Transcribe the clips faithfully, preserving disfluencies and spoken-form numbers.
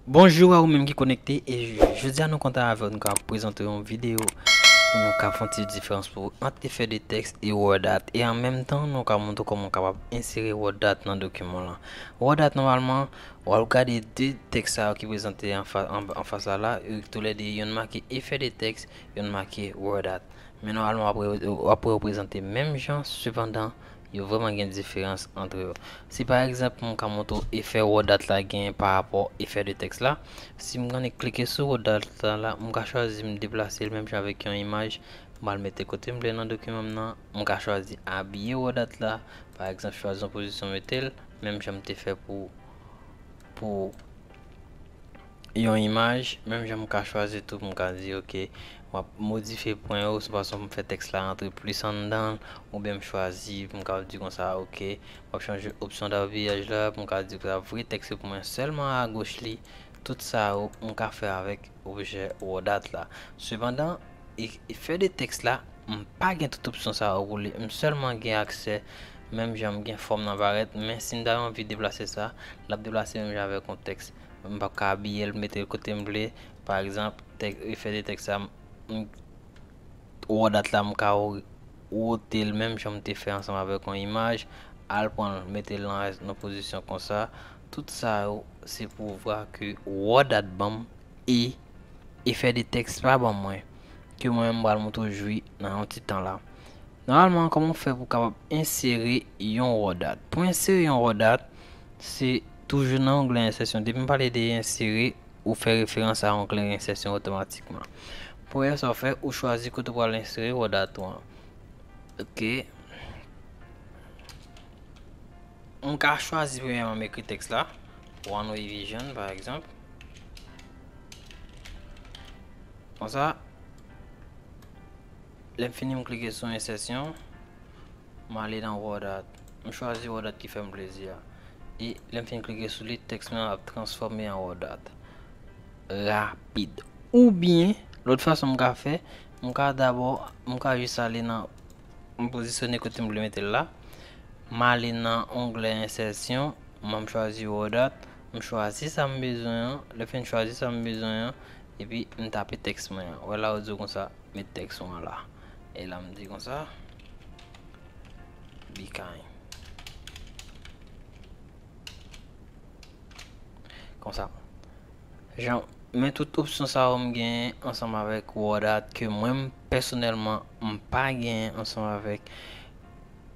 Bonjou a ou menm ki konekte, e jodi a nou kontan avè w, nou ka prezante yon videyo pou nou ka fè yon ti diferans pou ant efè de tèks e word art, e an menm tan nou ka montre kòman w kapab ensere word art nan dokiman lan. Word art nòmalman w ap gade de tèks sa yo ki prezante anfa, an, anfas la la, e toulède yonn make efè de tèks, yonn make word art. Men nòmalman w ap re, w ap wè yo prezante menm jan, sepandan yo vrèman gen diferans ant yo. Si pa egzanp m ka montre w efè word art la gen pa rapò efè de tèks la, si m annik klike sou word art la la, m ka chwazi m deplase l menm jan avèk yon imaj, m al mete kote m vle nan dokiman m nan, m ka chwazi abiye word art la, pa egzanp chwazi yon pozisyon mete l, menm jan m te fè pou pou yon imaj, menm jan m ka chwazi tou, m ka di, ok, m ap modifye pwen yo, sou fason pou m fè tèks la rantre plis anndan, oubyen m chwazi, m ka di konsa, ok, m ap chanje opsyon dabiyaj la, m ka di konsa, voye tèks yo pou mwen sèlman agoch li, tout sa yo, m ka fè avèk objè word art la. Sepandan, e, efè de tèks la, m pa gen tout opsyon sa yo pou li, m sèlman gen aksè, menm jan m gen fòm nan parèt, men si m ta anvi deplase sa, l ap deplase menm jan avèk yon tèks. M p ap ka abiye l, mete l kote m vle. Pa egzanp, tèks, efè de tèks sa, m, word art la, m ka wo-, wote l menm jan m te fè ansanm avèk yon imaj, al pran l, mete l nan, nan pozisyon konsa. Tout sa yo, se pou w vwa ke word art ban m e efè de tèks pa ban mwen, ke mwen menm m pral montre w jwi nan yon ti tan la. Nòmalman, kòman w fè pou w kapab ensere yon word art? Pou ensere yon word art, se toujou nan onglè ensèsyon. Depi m pale de ensere, ou fè referans a onglè ensèsyon otomatikman. Premye sa w fè, ou chwazi kote w pral ensere word art ou an. Ok. M ka chwazi premyèman m ekri tèks la, One Way Vision, pa egzanp. Konsa, lè m fini, m klike sou ensèsyon, m ale nan word art. M chwazi word art ki fè m plezi a. E lè m fin klike sou li, tèks mwen ap transfòme an word art. Rapid. Oubyen, lòt fason m ka fè, m ka dabò, m ka jis ale nan, m pozisyone kote m vle mete l la. M ale nan onglè ensèsyon, m ap chwazi word art, m chwazi sa m bezwen an, lè fin chwazi sa m bezwen an, epi m tape tèks mwen an. Wè la yo di w konsa, met tèks ou an la. E la m di konsa, be kind. Konsa. Jan, men tout opsyon sa yo m genyen ansanm avèk word art ke mwen m pèsonèlman m pa genyen ansanm avèk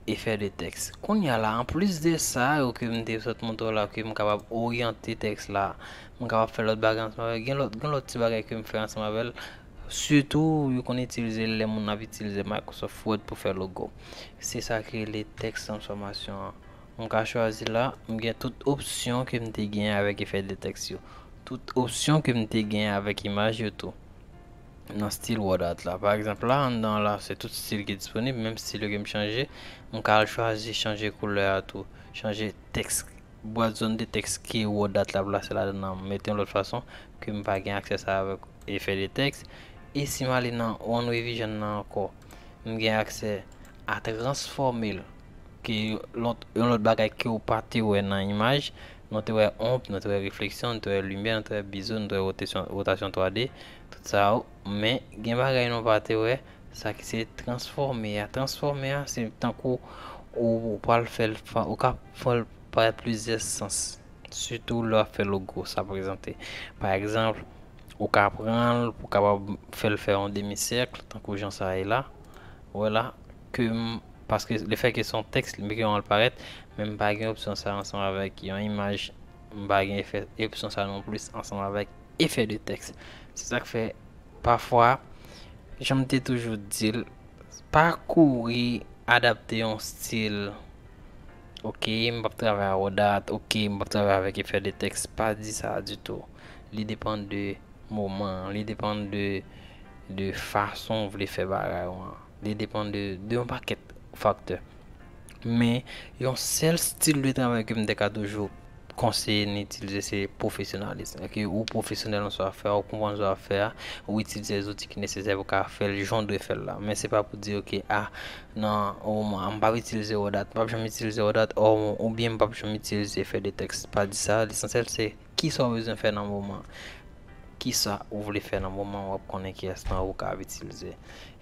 efè de tèks. Kounye a la, anplis de sa yo ke m te sot montre w la, ke m kapab oryante tèks la, m kapab fè lòt bagay ansanm avèk, gen lòt, gen lòt ti bagay ke m fè ansanm avè l. Sitou, yo konn itilize l lè moun ap itilize Microsoft Word pou fè logo. Se sa ki rele tèks transfòmasyon an. M ka chwazi la, m gen tout opsyon ke m te genyen avèk efè de tèks yo. Tout opsyon ke m te genyen avèk imaj yo tou. Nan stil word art la. Pa egzanp la, anndan la, se tout stil ki disponib, menm stil yo ke m chanje, m ka al chwazi chanje koulè a tou, chanje tèks, bwat zòn de tèks ke word art la plase ladan nan, mete yon lòt fason, ke m pa gen aksè sa avèk efè de tèks. E si m ale nan One Way Vision nan ankò, m gen aksè a transfòme l, ke lòt, yon lòt bagay ke w pa te wè nan imaj. Nou te wè onb, nou te wè refleksyon, nou te wè limyè, nou te wè bizo, nou te wè wotasyon, wotasyon twa D, tout sa yo. Men gen bagay nou pa te wè, sa ki se transfòme a. Transfòme a, se tankou ou, ou pral fè l, ou ka fè l parèt plizyè sans. Sitou lè w ap fè logo, sa prezante. Pa egzanp, ou ka pran l pou w kapab fè l fè yon demi sèk, tankou jan sa ye la. Ou wè la, ke m, paske lefètke se yon tèks, li mete yon al parèt, men m pa gen opsyon sa ansanm avèk yon imaj, m pa gen efè, opsyon sa non plis ansanm avèk efè de tèks. Se sa k fè, pafwa, jan m te toujou di l, pa kouri adapte yon stil. Ok, m p ap travay a word art, ok, m p ap travay avèk efè de tèks, pa di sa ditou. Li depann de moman an, li depann de, de fason w vle fè bagay ou an. Li depann de, de yon pakèt faktè. Men, yon sèl stil de travay ke m te ka toujou konseye n itilize se pwofesyonalis. Ok, ou pwofesyonèl nan sa w ap fè a, ou konprann sa w ap fè a, ou itilize zouti ki nesesè pou w ka fè l jan w dwe fè l la. Men se pa pou di, ok, a, nan, o, m, m p ap itilize word art, m p ap janm itilize word art, o, oubyen m p ap janm itilize efè de tèks. Pa di sa, lesansyèl se Kisa w bezwen fè nan moman? Kisa ou vle fè nan moman w ap konnen kiyès lan ou ka ap itilize?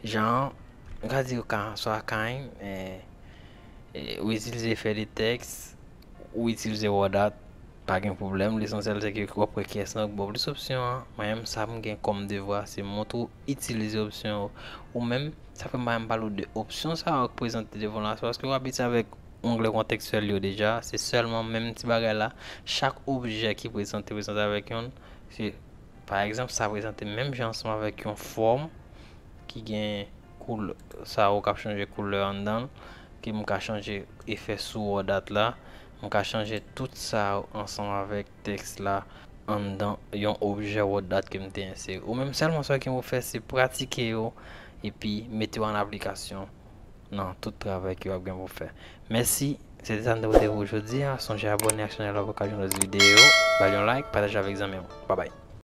Jan, m ka di w ka, swa Kind, eh, eh, ou itilize efè de tèks, ou itilize word art, pa gen pwoblèm. Lesansyèl se ke w ap wè kiyès lan ki ba w plis opsyon an. Mwen menm, sa m gen kòm devwa, se montre w itilize opsyon yo. Ou menm, sa fè m pa menm pale w de opsyon sa yo k prezante devan w la, se paske w abitye avèk ongle kontekstyèl yo deja, se sèlman menm ti bagay la, chak objè ki prezante, prezante avèk yon, se, pa egzanp, sa prezante menm jan ansanm avèk yon fòm ki gen koulè, sa yo k ap chanje koulè anndan l, ke m ka chanje efè sou word art la, m ka chanje tout sa yo ansanm avèk tèks la anndan yon objè word art ke m te ensere. Ou menm sèlman sa w gen pou fè, se pratike yo, epi mete yo an aplikasyon nan tout travay ke w ap gen pou fè. Mèsi, se te sa m te pote pou jodi a. Sonje abòne ak chanèl la pou w ka jwenn lòt videyo. Ba l yon like, pataje avèk zanmi w. Babay.